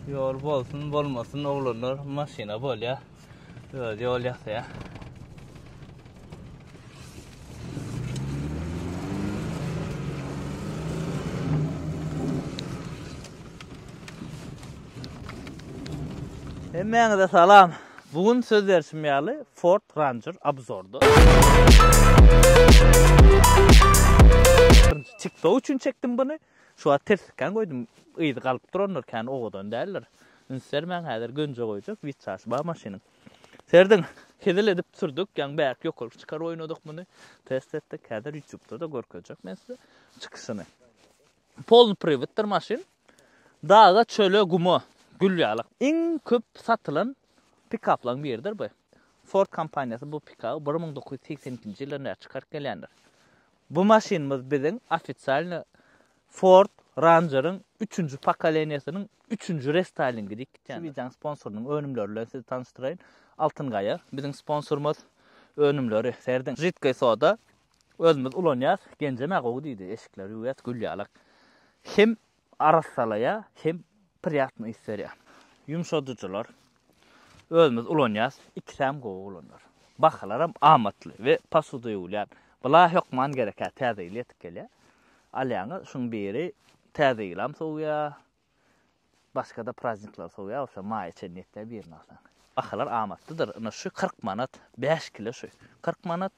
Ýol bolsun bolmasyn oglanlar maşyna bolýa. Özi ýol ýasaýa. Hemmäňize salam. Bu gün söz berşim ýaly Ford Ranger obzorda. Birinji TikTok üçin çekdim bunu. Şu wagt terslikän goýdum. Yzy galyp durandyr, kän owadan däldir. Üns bermäň, häzir gönje goýjak, witçasy bar maşynyň. Serediň, hezil edip sürdük, ýaňy bärik ýokaryk çykar oýnadyk muny. Test etdik. Häzir YouTube'da-da görkezjek men size çykyşyny. Polny priwoddyr maşyn. Daga, çöle, guma, gül ýaly. Iň köp satylan pikaplaryň biridir bu. Ford kompaniýasy bu pikaby 1982-nji ýyldan bäri çykaryp gelýändir. Bu maşynymyz biziň ofisialny Ford Ranger-iň üçünji pokoleniýasynyň üçünji restaýlingi diýip gitýändir. Şu wideonyň sponsorynyň önümleri bilen sizi tanyşdyraýyn. Altyn Gaýa biziň sponsorymyz. Önümleri serediň. Židkoý soda özümiz ulanýas. Genjem-ä gowy diýdi. Eşikleri ýuwýas gül ýalak. Hem arassalaýar, hem priýatny ys berýär. Ýumşadyjylar özümiz ulanýas, ikisem gowy oglanlar. Bahalaram amatly we posuda ýuwulýan. Bula hökman gerek hä täze ýyl ýetip gelýär. Alýaňyz şuň biri täze ýylam sowýar, başgada praznikler sowýar, şo maýa çenli ýetýär birini alsaň. Bahalar amatlydyr. Ine şu 40 manat, 5 kilo şu. 40 manat,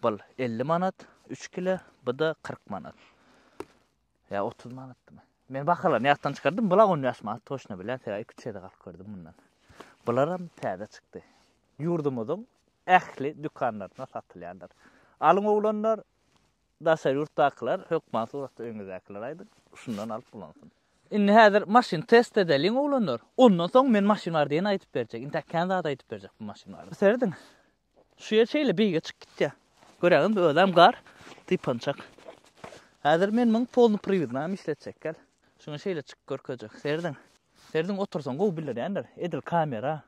bul 50 manat, 3 kilo, bu-da 40 manat. Ýa 30 manatdymy? Men bahalaryny ýatdan çykardym. Bular 15 manat toşna bilýän, sebäbi 2-3 gezek alyp gördüm mundan. Bularam täze çykdy. Ýurdumyzyň ähli dükanlarynda satylýandyr. Alyň oglanlar, daşary ýurtdakylar hökman suratda öýüňizdäkiler aýdyň, şundan alyp ulansyn. Indi häzir maşyny test edeliň oglanlar. Ondan soň men maşyn barada ýene aýdyp berjek. Intäk kän zat aýdyp berjek bu maşyn barada. Serediň. Şu ýer şeýle beýige çykyp gitýär. Göräýiň, özem gar, typançak. Häzir men muň polny priwodnam işletjek gel. Şuňa şeýle çykyp görkezjek. Serediň. Serediň otursaň gowy bildirýändir. Edil kamera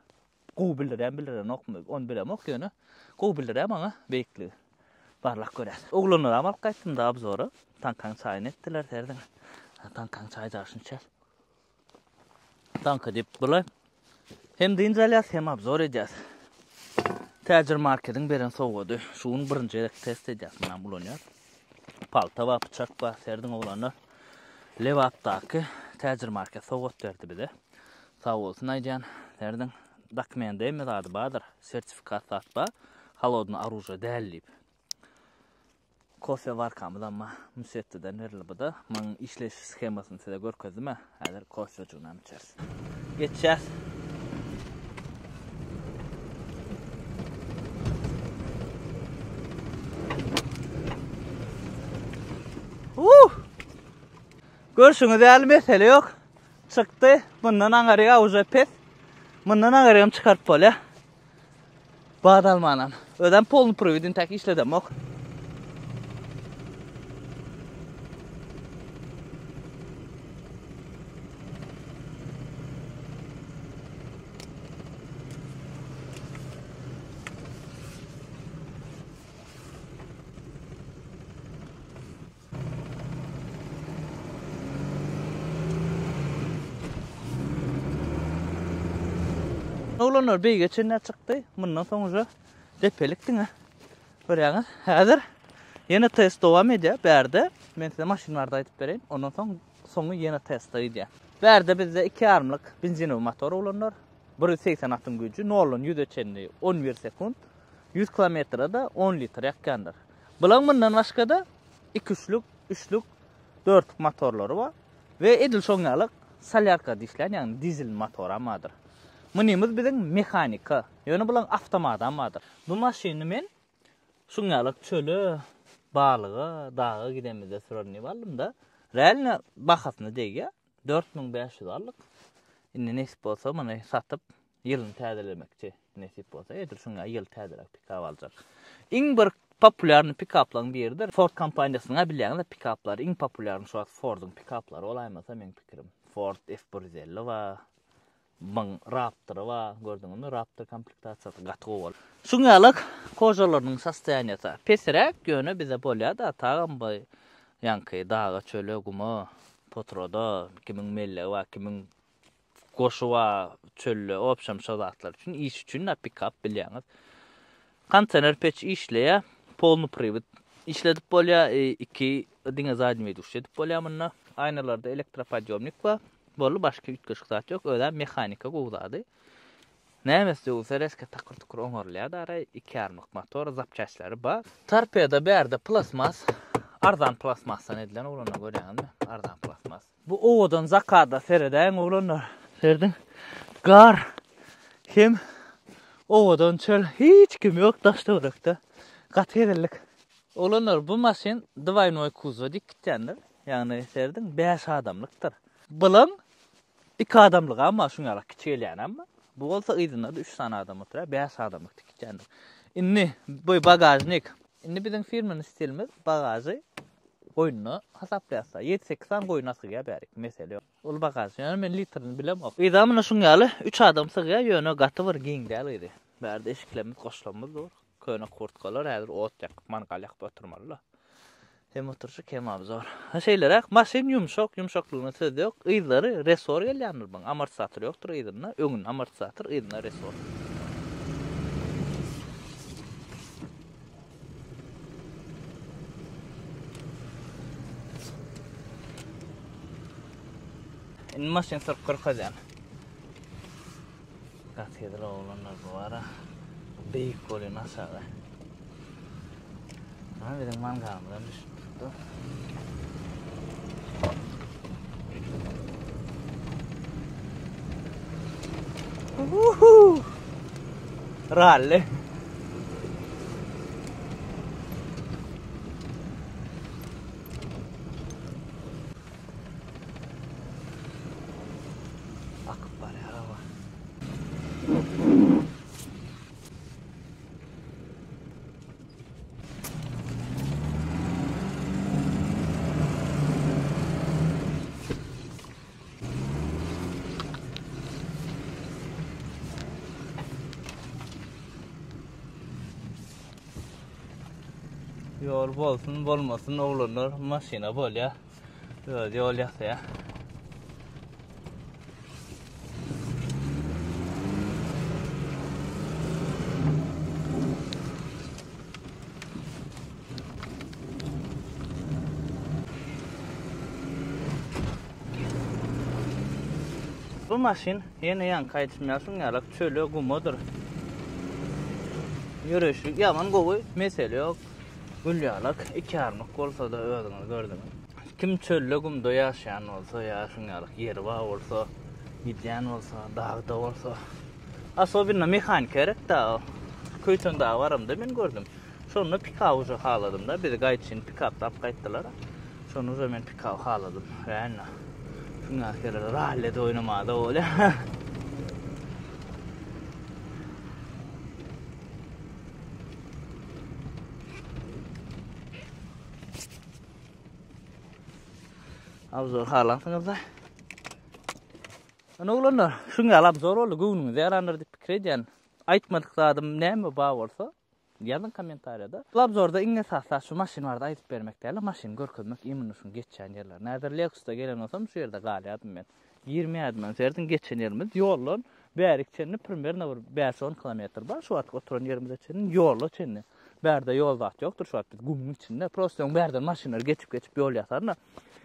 gowy bildirýän bildirenokmy, ony bilemok ýöne gowy bildirýär maňa beýikligi. Barlap görýäs. Oglanlaram alyp gaýtdym-da obzora. Taňkaň çaýyny etdiler, serediň. Taňkaň çaý jaşyny içer. Tanka diýip bula hem dynç alýas hem obzor edýäs. Täjir marketiň beren sowgady. Şu gün birinji gezek test edýäs, munam ulanýas. Palta bar, pyçak bar, serdiň oglanlar. Lebapdaky Täjir market sowgat berdi bize. Sag bolsun aýdýan. Serdiň dokument hemme zady bardyr. Sertifikat zat bar. Holodny oružie däl diýip. Kofe warkamyzam bar. Musettiden berildi bu-da. Munuň işleýiş shemasyny size görkezdim-ä. Häzir kofejigini içeris. Geçýäs. Uh! Görşüňiz ýaly mesele ýok. Çykdy. Bundan aňaryga uje pes. Mundan aňarygam çykaryp bolýar. Bad almanam. Özem polny priwid intäk işledemok. Oglanlar beýige çenli çykdy. Mundan soň uje depelik diňe. Görýäňiz, häzir ýene test dowam edýär bärde. Men size maşyn barada aýdyp bereýin. Ondan soň soňy ýene teste gidýär. Bärde bizde 2,5-lyk benzinowy motor oglanlar. 180 atyň güýji, noldan ýüze çenli 11 sekunt, 100 kilometre-de 10 litr ýakýandyr. Bulaň mundan başga-da iki-üçlük, üçlük, dörtlük motorlary bar we edil şoň ýaly solýarkada işleýän, ýagny dizel motoram bardyr. Munymyz biziň mehanika, ýöne bulaň awtomadam bardyr. Bu maşyny men şuň ýaly çöle, balyga, daga gidemizde sürerin diýip aldym-da. Realno bahasyna degýär. 4500 aldyk. Indi nesip bolsa muny satyp ýylyny täzelemekçi. Nesip bolsa edil şuň ýaly ýyl täzeräk pikap aljak. Iň bir populýarny pikaplaryň biridir. Ford kompaniýasynyň bilýäňiz pikaplary iň populýarny şu wagt Forduň pikaplary bolaýmasa meň pikirim. Ford F150 bar. Byň Raptory bar. Gördüňizmi? Raptor komplektasiýasy gaty gowy boldy. Şuň ýaly kožalarynyň sostoýaniýasy pesräk, ýöne bize bolýar-da, tagam bu ýaňky daga, çöle, guma, potrada kimiň mellegi bar, kimiň. Goşy bar çölde obşem şo zatlar üçin iş üçin da pikap bilýäňiz. Kontener peç işleýär. Polny priwod işledip bolýar. 2 diňe zadnýi weduşi edip bolýar munda. Aýnalarda elektropodýomnik bar. Boldy başga üýtgeşik zat ýok. Özem mehanika gowy zady. Nämesi döwülse reska takyr-tukur oňarylýar dara. 2 ýarymlyk motor, zapçastleri bar. Torpeda bärde plasmas. Arzan plasmasdan edilen oglanlar görýäňizmi? Arzan plasmas. Bu owadan zakada seredäýiň oglanlar. Serediň. Gar hem owadan çöl. Hiç kim ýok daş-töwerekde. Gaty hezillik. Oglanlar bu maşyn dwaýnoý kuzowa diýip gitýändir. Ýagny serediň 5 adamlykdyr. Bulam 2 adamlyk amma şuň ýaly kiçi gelýän amma. Bu bolsa yzynda-da 3 sany adam oturýar. 5 adamlyk diýip gitýändir. Indi bu bagažnik. Indi biziň firmanyň stilimiz bagažy Goýnuny hasaplaýasda. Ýedi-sekiz sany goýun sygýar bärik, mesele ýok. Uly bagaž. Ýöne men litrini bilemok. Yza muna şuň ýaly üç adam sygýar, ýöne gaty bir giň däl yzy. Bärde eşiklerimiz, goşlarymyz dur. Köne kurtkalar, häzir ot ýakyp, mangal ýakyp oturmaly-la. Hem oturyşyk, hem obzor. Ha şeýleräk, maşyn ýumşak, ýumşaklygyna söz ýok. Yzlary resor gelýändir buň, amortizator ýokdur yzynda. Öňünde amortizator, yzynda resor. Indi maşyn sürüp görkezýän. Gaty hezil oglanlar bu ara. Beýik bolýan aşagy. Ha biziň mangalymyzam düşüp durdy. Uhu! Rally. Akyp barýar hawa. Ýol bolsun bolmasyn oglanlar maşyna bolýa. Öz ýol ýasaýa. Bu maşyn ýene ýaňky aýdyşym ýaly şuň ýalak çöle gumadyr. Ýöreýşi ýaman gowy, mesele ýok. Gül ýalak, ikiarmyk bolsa-da özüňiz gördüňiz. Kim çölde gumda ýaşaýan bolsa ýa şuň ýalak ýeri bar bolsa, gidýän bolsa, dagda bolsa. Asobinno mehanik gerek-dä. Köýtendaga baramda men gördüm. Şonda pikap uje haladym-da, bizi gaýdyşyn pikapda alyp gaýtdylar. Şonda uje men pikap haladym. Reально. Şuňa kerek rallide oýnamada bolýar. Obzor halansyňyzda. Ine oglanlar, şuň ýaly obzor boldy, göwnüňize ýarandyr diýip pikir edýän. Aýtmadyk zadym näme bar bolsa, Ýazyň kommentariýada. Bu obzorda iň esasy zat şu maşyn barada aýdyp bermek dälde maşyny görkezmek imенно şuň geçýän ýerlerini. Häzir Lexusda gelen bolsam şu ýerde galýardym men. Girmeýärdim men. Serediň geçen ýerimiz ýoldan bärik çenli primerno bir bäş-on kilometr bar şu wagtky oturan ýerimize çenli ýola çenli. Bärde ýol zat ýokdur şu wagt biz gumuň içinde. Prosto öň bärden maşynlar geçip geçip ýol ýasarlar.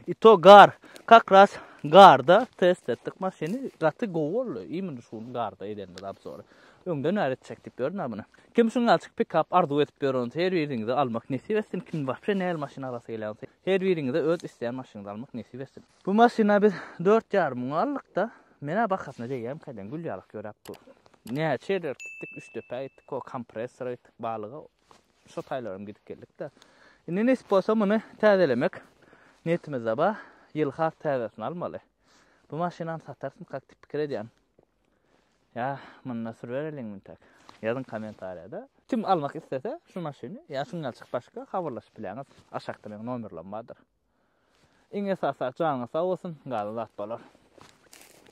I to gar. Kak raz garda test etdik maşyny. Gaty gowy boldy. Imенно şu garda edenimiz obzory. Öňden bäri etjek diýip ýörün-ä muny. Kim şuň ýaly pikap arzuw edip ýör onsa her biriňize almak nesip etsin. Kim wapşe näl maşyn alasy gelýän bolsa her biriňize öz isleýän maşynyňyzy almak nesip etsin. Bu maşyna biz 4,5 müňe aldyk-da. Men-ä bahasyna degýärmikä diýen gül ýalak ýöräp dur. Näçe ýerlere gitdik, Üçdepä gitdik, o kompressora gitdik, balyga şo taýlaram gidip geldik-de. Indi nesip bolsa muny täzelemek niýetimizde bar. Ýyl has täzesini almaly. Bu maşynany satarysmykak diýip pikir edýän. Ýa munda sürübereliň muntak. Ýazyň kommentariýada. Kim almak islese şu maşyny ýa şuň ýaly çyk başga habarlaşyp bilýäňiz. Aşakda meň nomerlerim bardyr. Iň esasy janyňyz sag bolsun, galan zat bolar.